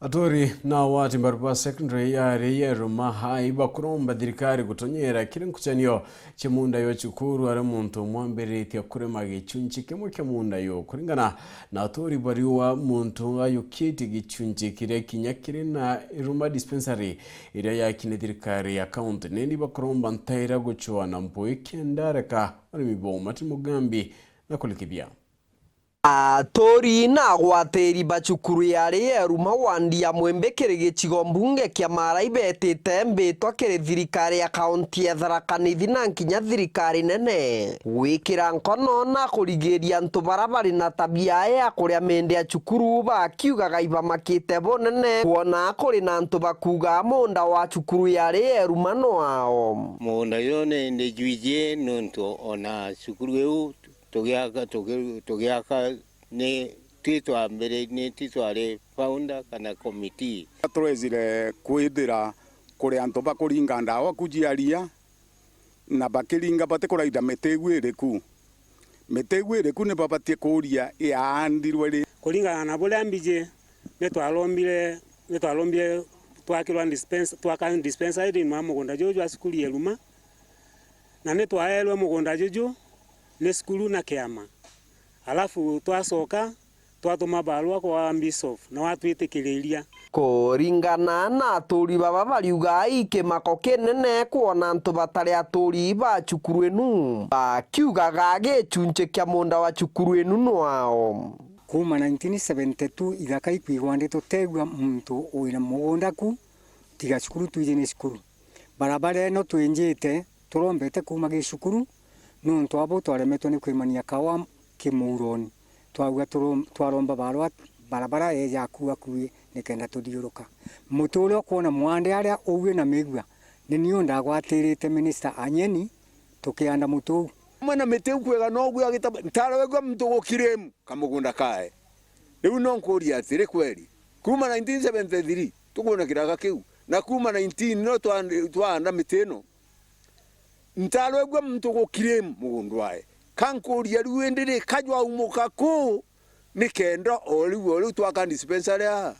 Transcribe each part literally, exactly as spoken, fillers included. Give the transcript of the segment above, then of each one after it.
Aturi na awati mbaru ba secondary ya Rieru Mahai bakuromba thirikari gutonyera kiri nkucanio cia munda yo cukuru, aria muntu umwe ambiritie kurima gichunchi kimwe kia munda yo. Kuringana na aturi bariuga, muntu ayukitie gichunchi kiria kinya kiri na Iruma dispensary iria yakine thirikari ya county. Nindi bakuromba ntaira gucwa na mpui kenda areka urimi bwa umati mugambi na kurikithia. Aturi na agwatiri ba cukuru ya Rieru Mahai wandi ya Mwimbi kiri gicigo mbunge kia Maara ibetite mbitwa kiri thirikari ya kaunti ya Tharaka Nithi na nkinya thirikari nene gwikira nkono na kurigiria antu bara bari na tabia ya kuria mindi ya cukuru, bakiugaga ibamakite bunene kwona kuri na antu bakuuga munda wa cukuru ya Rieru Mahai no wao. Mugunda juju ni, ni jwiji nontu ona cukuru iu tugiaka, tugi-, tugiaka ni twi twambiri-, ni twi twari founder kana committee. Turejire kwithira kuri antu bakuringa ndawa ku cia ria, na bakiringa batikuraitha miti iu iri ku. Miti iu iri ku ni babatie kuuria yaandirwe ri? Kuringana na buria mbiji, ni twarombire, ni twarombire twakirwa dispensa-, twaka dispensary thiini wa mugunda juju jwa cukuru ya Iruma, na ni twaeerwe mugunda juju ni cukuru na kiama. Alafu twacoka, twatuma barua kwa Bishop, na watwitikiriria. Kuringana na aturi baba bariuga i kimako kinene kwona antu batari aturi ba cukuru inu, bakiugaga gichunchi kia munda wa cukuru inu no wao. Kuuma nineteen seventy-two ithaka ikwigwa ndi tutegua muntu wina mugunda ku, tiga cukuru twiji ni cukuru. Barabara ino twinjite turombete kuuma gicukuru, nontu abo twaremetwe ni kwimania kawa kimuuroni. Twauga turo-, twaromba barua barabara eeja akuu akui nikenda tuthiuruka. Muti uria ukwona mwande aria uui na migua, ni niu ndagwatirite Minister Anyeni tukianda muti uu. Amwe na miti iu kwega noguo agita-, ntaroegua muntu gukiremu kamugunda kae. Riu no nkuuria atiri, kweri, kuuma nineteen seventy-three tukwona kiraka kiu, na kuuma nineteen no twa-, twaanda miti ino, ntaroegua muntu gukiremu mugunda wae. Ka nkuuria riu indi ri, ka jwaumuka kuu nikenda o riu, o riu twaka dispensary aa?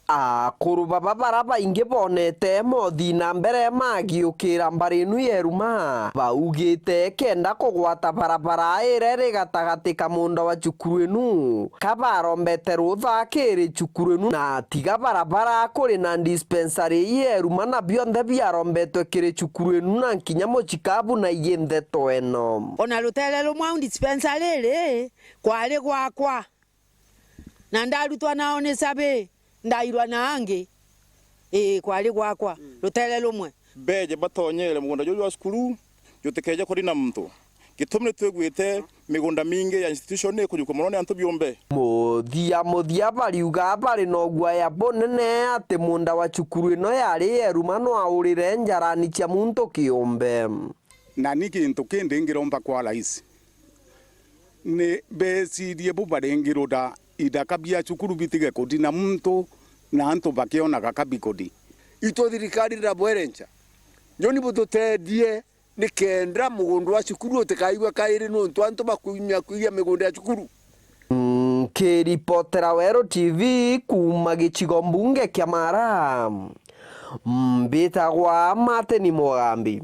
Akuru baba bara baingi bonete mothi na mbere magiukira mbari inu ya Iruma, baugite kenda kugwata barabara iria iri gatagati ka munda wa cukuru inu, ka barombete rutha kiri cukuru inu na tiga barabara kuri na dispensary ya Iruma na bionthe biarombetwe kiri cukuru inu na nkinya mucikabu na igi ntheto ino. Ona rutere rumwe au dispensary iri kwari gwakwa. Na ndarutwa nao ni sabi, ndairwa na angi, ii, kwari gwakwa, rutere rumwe. Beeje batonyere mugunda juju jwa cukuru, jutikeeje kurina muntu. Gitumi ni twiguite migunda mingi ya institution ikujukwa mono ni antu biumbe. Muthia muthia bariuga bari na uguaya bunene ati munda wa cukuru ino yari ya Iruma no aurire njarani cia muntu kiumbe. Na ni kintu kindi ngiromba kwa rais, ni beecirie bu baringiruda ithaka bia cukuru bitige kuthina muntu na antu bakionaga ka bikuthi. Itu thirikari ndirabwerenca, njoni bututeethie nikenda mugunda wa cukuru utikaigwe kairi nontu antu bakuumia kuiya migunda ya cukuru. Nkiripotera Weru T V kuuma gicigo mbunge kia Mara, mbitagwa Martin Mugambi.